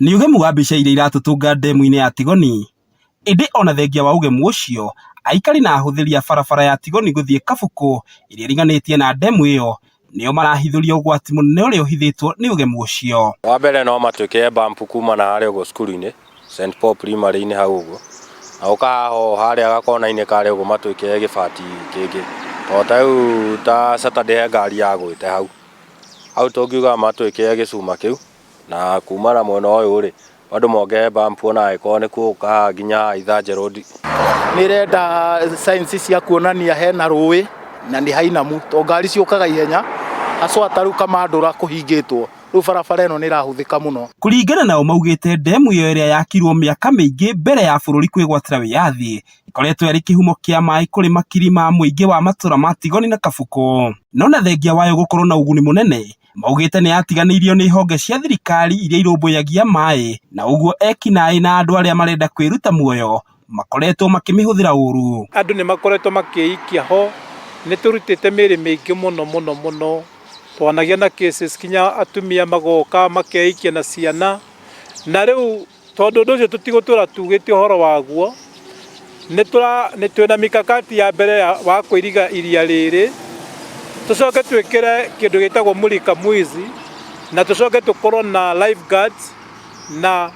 Nĩ ũgemu wa mbica iria iratũtũnga ndemu-inĩ ya Tigoni. Ĩndĩ ona thengia wa ũgemu ũcio, aikari na ahũthĩri a barabara ya Tigoni gũthiĩ Kabukũ ĩrĩa ĩriganĩtie na ndemu ĩyo nĩo marahithũria ũgwati mũnene ũrĩa ũhithĩtwo nĩ ũgemu ũcio. Wa mbere no matwĩkĩre bump kuma na harĩa ũguo cukuru-inĩ St Paul Primary-inĩ hau ũguo na gũka haha ũũ harĩa gakona-inĩ karĩa ũguo matwĩkĩre gĩbati kĩngĩ tondũ ta rĩu ta Saturday he ngari yagwĩte hau hau tũngiuga matwĩkĩre gĩcuma kĩu na kuma na mwena ũyũ rĩ bado mongerere bump ona angĩkorwo nĩ kũũka haha nginya haha Ithanje Road. Nĩ ĩrenda signs cia kuonania hena rũĩ na nĩ hainamu tondũ ngari ciũkaga ihenya haswa ta rĩu Kamandũra kũhingĩtwo rĩu barabara ĩno nĩ ĩrahũthĩka mũno. Kũringana nao maugĩte ndemu ĩyo ĩrĩa yakirwo mĩaka mĩingĩ mbere ya bũrũri kwĩgwatĩra wĩyathi ĩkoretwo ĩrĩ kĩhumo kĩa maĩ kũrĩ makiri ma mũingĩ wa matũra ma Tigoni na Kabukũ. No na thengia wayo gũkorwo na ũguni mũnene, maugĩte nĩ yatiganĩirio nĩ honge cia thirikari iria irũmbũyagia maĩ na ũguo ekinaĩ na andũ arĩa marenda kwĩruta muoyo makoretwo makĩmĩhũthĩra ũru. Andũ nĩ makoretwo makĩikia ho, nĩ tũrutĩte mĩĩrĩ mĩingĩ mũno mũno mũno, twanagia na cases kinya atumia magoka makeikia na ciana, na rĩu tondũ ũndũ ũcio tũtigũtũra tugĩte ũhoro waguo, nĩ twĩna mikakati ya mbere wa kũiriga iria rĩrĩ, tũcoke twĩkĩre kĩndũ gĩtagwo mulika mwizi, na tũcoke tũkorwo na lifeguards na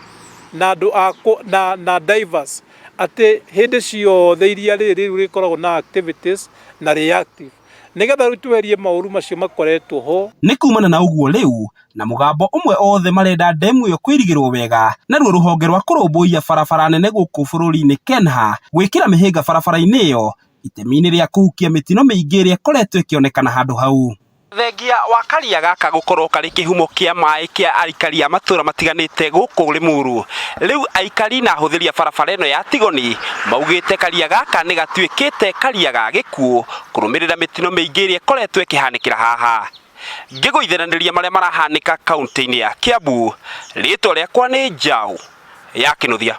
na andũ a na divers atĩ hĩndĩ ciothe iria rĩrĩ rĩu rĩkoragwo na activities na reactive nĩgetha rĩu tweherie maũru macio makoretwo ho. Nĩ kumana na ũguo rĩu na mũgambo ũmwe othe marenda ndemu ĩyo kũirigĩrwo wega naruo rũhonge rwa kũrũmbũiya barabara nene gũkũ bũrũri-inĩ KENHA gwĩkĩra mĩhĩnga barabara-inĩ ĩyo itemi-inĩ rĩa kũhukia mĩtino mĩingĩ ĩrĩa ĩkoretwo ĩkĩonekana handũ hau. Thengia wa karia gaka gũkorwo karĩ kĩhumo kĩa maĩ kĩa aikari a matũra matiganĩte gũkũ Limuru, rĩu aikari na ahũthĩri a barabara ĩno ya Tigoni maugĩte karia gaka nĩ gatuĩkĩte karia ga gĩkuũ kũrũmĩrĩra mĩtino mĩingĩ ĩrĩa ĩkoretwo ĩkĩhanĩkĩra haha. Ngĩgũithanĩria marĩa marahanĩka kaunti-inĩ ya Kiambu, rĩtwa rĩakwa nĩ Njaũ ya Kĩnuthia.